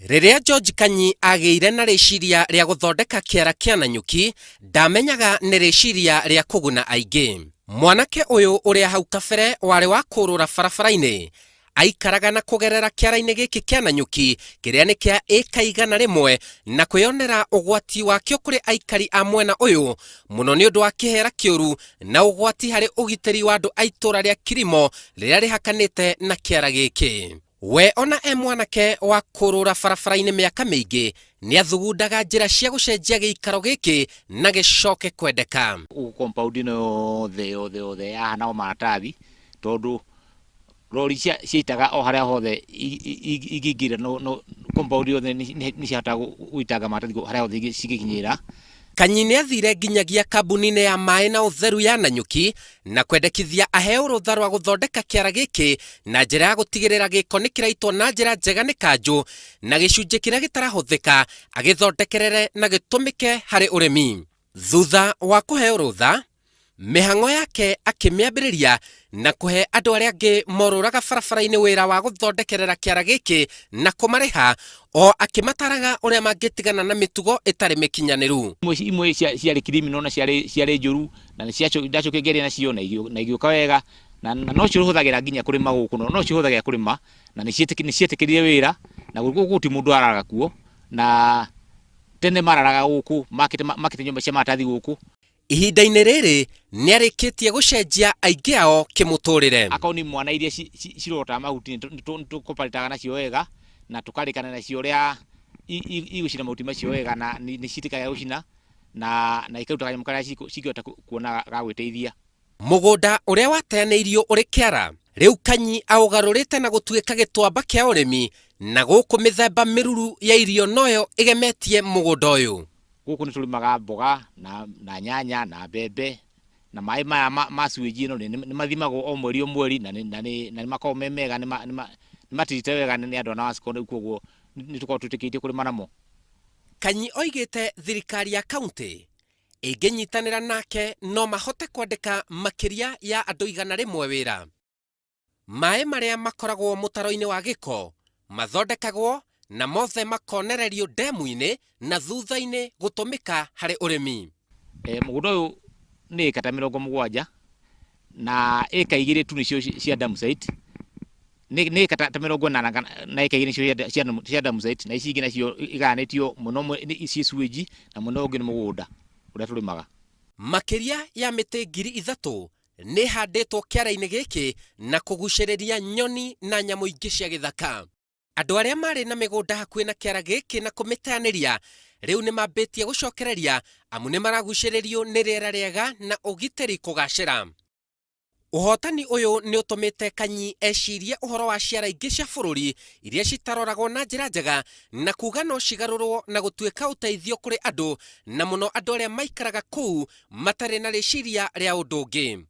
Rĩrĩa George Kanyi agĩire na rĩciria rĩa gũthondeka kĩara kĩa Nanyuki, ndamenyaga nĩ rĩciria rĩa kũguna aingĩ. Mwanake ũyũ ũrĩa hau kabere warĩ wa kũũrũra barabara-inĩ, aikaraga na kũgerera kĩara-inĩ gĩkĩ kĩa Nanyuki kĩrĩa nĩ kĩa ĩka 100 na kwĩyonera ũgwati wakĩo kũrĩ aikari a mwena ũyũ mũno nĩ ũndũ wa kĩhera kĩũru na ũgwati harĩ ũgitĩri wa andũ a itũra rĩa Kirimo rĩrĩa rĩhakanĩte na kĩara gĩkĩ. We ona e mwanake wa kũrũra barabara-inĩ mĩaka mĩingĩ nĩathugundaga njĩra cia gũcenjia gĩikaro gĩkĩ na gĩcoke kwendeka. Gũkũ compound ĩno yothe yothe yothe yahana o maratathi tondũ rori ciaitaga o harĩa hothe ingĩingĩra no compound yothe nĩ ciahotaga gũitanga maratathi harĩa hothe cingĩkinyĩra. Kanyi nĩathire nginyagia kambuni-inĩ ya maĩ na ũtheru ya Nanyuki na kwendekithia aheo rũtha rwa gũthondeka kĩara gĩkĩ na njĩra ya gũtigĩrĩra gĩko nĩ kĩraitwo na njĩra njega nĩ kanjũ na gĩcunjĩ kĩrĩa gĩtarahũthĩka agĩthondekerere na gĩtũmĩke harĩ ũrĩmi. Thutha wa kũheo rũtha, mĩhang'o yake akĩmĩambĩrĩria na kũhe andũ arĩa angĩ morũraga barabara-inĩ wĩra wa gũthondekerera kĩara gĩkĩ na kũmarĩha o akĩmataraga ũrĩa mangĩtigana na mĩtugo ĩtarĩ mĩkinyanĩru. Imwe ciarĩ criminal na ciarĩ njũru na ndacokire ngĩaria nacio na igĩũka wega na nocio hũthagĩra nginya kũrĩma gũkũ, nocio hũthagĩra kũrĩma na nĩ cietĩkĩrire wĩra na gũkũ gũtirĩ mũndũ araraga kuo na tene mararaga gũkũ makĩte nyũmba cia maratathi gũkũ. Ihinda-inĩ rĩrĩ nĩarĩkĩtie gũcenjia aingĩ ao kĩmũtũrĩre. Akorwo nĩ mwana iria cirogotaga mahuti nĩ tũkoparĩtaga nacio wega na tũkarĩkana nacio ũrĩa igũcina mahuti macio wega na nĩ ciĩtĩkagĩra gũcina na ikaruta kanyamũ karĩa cingĩhota kuona ga gwĩteithia. Mũgũnda ũrĩa wateanĩirio ũrĩ kĩara, rĩu Kanyi aũgarũrĩte na gũtuĩka gĩtuamba kĩa ũrĩmi na gũkũ mĩthemba mĩruru ya irio noyo ĩgemetie mũgũnda ũyũ. Gũkũ nĩ tũrĩmaga mboga na nyanya na mbembe na maĩ maya ma sewage ĩno nĩ mathimagwo o mweri o mweri na nĩ makoragwo me mega, nĩ matirite wega nĩ andũ a NAWASCO rĩu koguo nĩ tũkoragwo twĩtĩkĩrĩtio kũrĩma namo. Kanyi oigĩte thirikari ya kauntĩ ĩngĩnyitanĩra nake no mahote kwandĩka makĩria ya andũ 100 wĩra. Maĩ marĩa makoragwo mũtaro-inĩ wa gĩko mathondekagwo na mothe makonererio ndemu-inĩ na thutha-inĩ gũtũmĩka harĩ ũrĩmi. Mũgũnda ũyũ nĩ ĩka ta 70 na ĩka 2 tu nĩcio cia dam site. Nĩ ĩka ta 80 na ĩka 2 nĩcio cia dam site na ici ingĩ nacio igayanĩtio mwena ũmwe ciĩ sewage na mwena ũngĩ nĩ mũgũnda ũrĩa tũrĩmaga. Makĩria ya mĩtĩ 3000 nĩ ĩhandĩtwo kĩara-inĩ gĩkĩ na kũgucĩrĩria nyoni na nyamũ ingĩ cia gĩthaka. Andũ arĩa marĩ na mĩgũnda hakuhĩ na kĩara gĩkĩ na kũmĩteanĩria rĩu nĩ mambĩtie gũcokereria amu nĩ maragucĩrĩrio nĩ rĩera rĩega na ũgitĩri kũgacĩra. Ũhotani ũyũ nĩ ũtũmĩte Kanyi ecirie ũhoro wa ciara ingĩ cia bũrũri iria citaroragwo na njĩra njega na kuga no cigarũrwo na gũtuĩka ũteithio kũrĩ andũ na mũno andũ arĩa maikaraga kũu matarĩ na rĩciria rĩa ũndũ ũngĩ.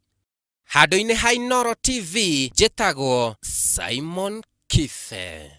Handũ-inĩ ha Inooro TV njĩtagwo Simon Kibe.